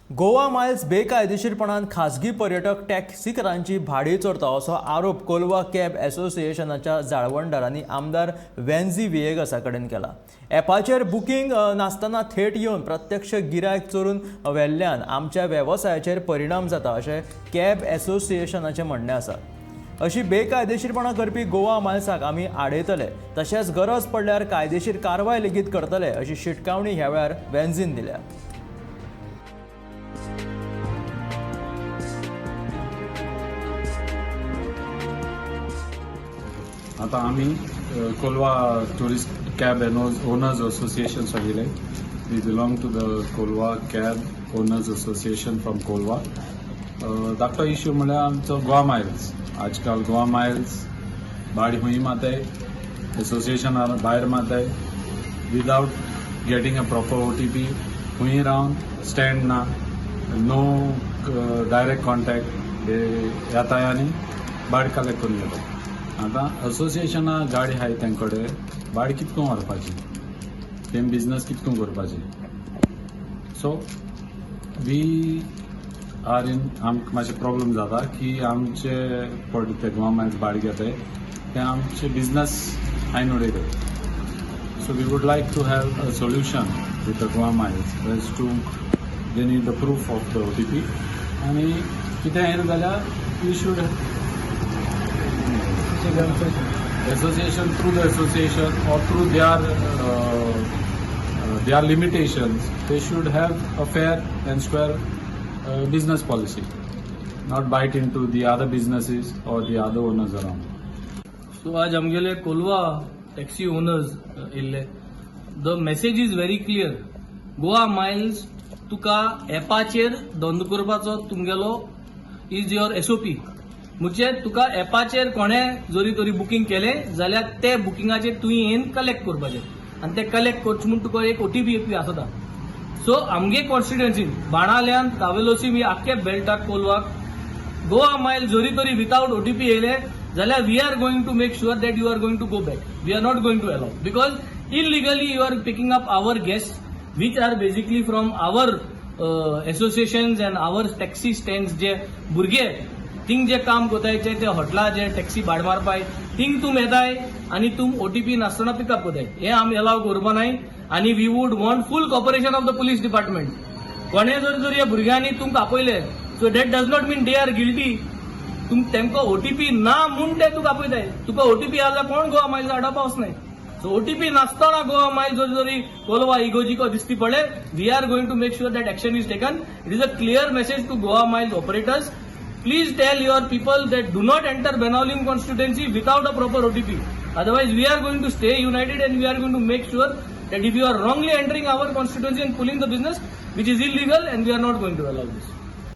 Goa Miles बेकायदेशीरपणान खाजगी पर्यटक टॅक्सीकारांची भाडी चोरता असो आरोप कोलवा कॅब असोसिएशनाच्या जाळवणदारांनी आमदार वेन्झी व्हिएगसा कडेन केला. ॲपाचेर बुकींग नासतना थेट येवन प्रत्यक्ष गिरायक चोरून व्हेल्ल्यान आमच्या वेवसायाचेर परिणाम जाता अशें कॅब असोसिएशनाचें म्हणणें आसा. अशी बेकायदेशीरपणां करपी गोवा मायल्साक आमी आडयतले, तशेंच गरज पडल्यार कायदेशीर कारवाय लेगीत करतले अशी शिटकावणी ह्या वेळार वेन्झीन दिल्या. आता आमी Colva tourist cab owners association सगळे, we belong to the Colva Cab Owners Association from Colva. धाकटो इश्यू म्हळ्यार आमचो गोवा मायल्स. आजकाल गोवा मायल्स भाडी खूंय माताय, एसोसिएशना भायर माताय without getting a proper OTP. खूंय रावन स्टँड ना, नो डायरेक्ट कॉन्टॅक्ट, येताय आनी भाड कलेक्ट करून घेता. आतां असोसिएशना गाडी आहाय, तेंक कडेन भाड कितको व्हरपाची, तेम बिजनस कितको करपाची? सो we are in, आमकां मातशें प्रॉब्लम जाता की आमचे पड ते गोवा मायल्स भाड घेताय ते आमचे बिजनस हायन उडयतात. So we would like to have a solution with the Goa Miles as to they need the proof of the OTP आनी कितें येयलें जाल्यार we should association, through the association or through their limitations, they should have a fair and square business policy, not bite into the other businesses or the other owners around. So आज आमगेले Colva taxi owners येयल्ले. The message is very clear. Goa Miles तुका एपाचेर धंदो करपाचो तुमगेलो is your SOP. म्हणजे तुका एपाचेर कोणे जरी तरी बुकींग केलें जाल्यार ते बुकिंगाचेर तुवें येवन कलेक्ट करपाचें आनी ते कलेक्ट करचें म्हूण तुका एक ओटीपी आसता. सो आमगे कॉन्स्टिट्युएन्सीन बाणाल्यान कावेलोसीम ही आख्खे बेल्टाक कोलवाक गोवा मायल जरी तरी विदाउट ओटीपी येयले जाल्यार we are going to make sure that you are going to go back. We are not going to allow, because illegally you are picking up our guest, which are basically from our associations and our taxi stand. जे भुरगे thing जे काम कोताय ते ते हॉटला जे taxi भाड मारपाय, thing तूं येताय आनी तूं ओटीपी नासतना पिकअप कोताय, हे आमी अलाव करपा नाय. आनी we would want full cooperation of the police department. कोणे जर जर ह्या भुरग्यांनी तुमकां आपयले, so that does not mean they are guilty. तुम तेमकां ओटीपी ना म्हूण ते तुका आपयताय. तुका ओटीपी आसल्यार कोण गोवा मायल्स हाडपा वचनाय. सो ओटीपी नासतना गोवा मायल जर जरी कोलवा इगोजिको दिसती पडले, we are going to make sure that action is taken. It is a clear message to Goa Miles operators: please tell your people that do not enter Benaulim constituency without a proper OTP. Otherwise, we are going to stay united and we are going to make sure that if you are wrongly entering our constituency and pulling the business, which is illegal, and we are not going to allow this.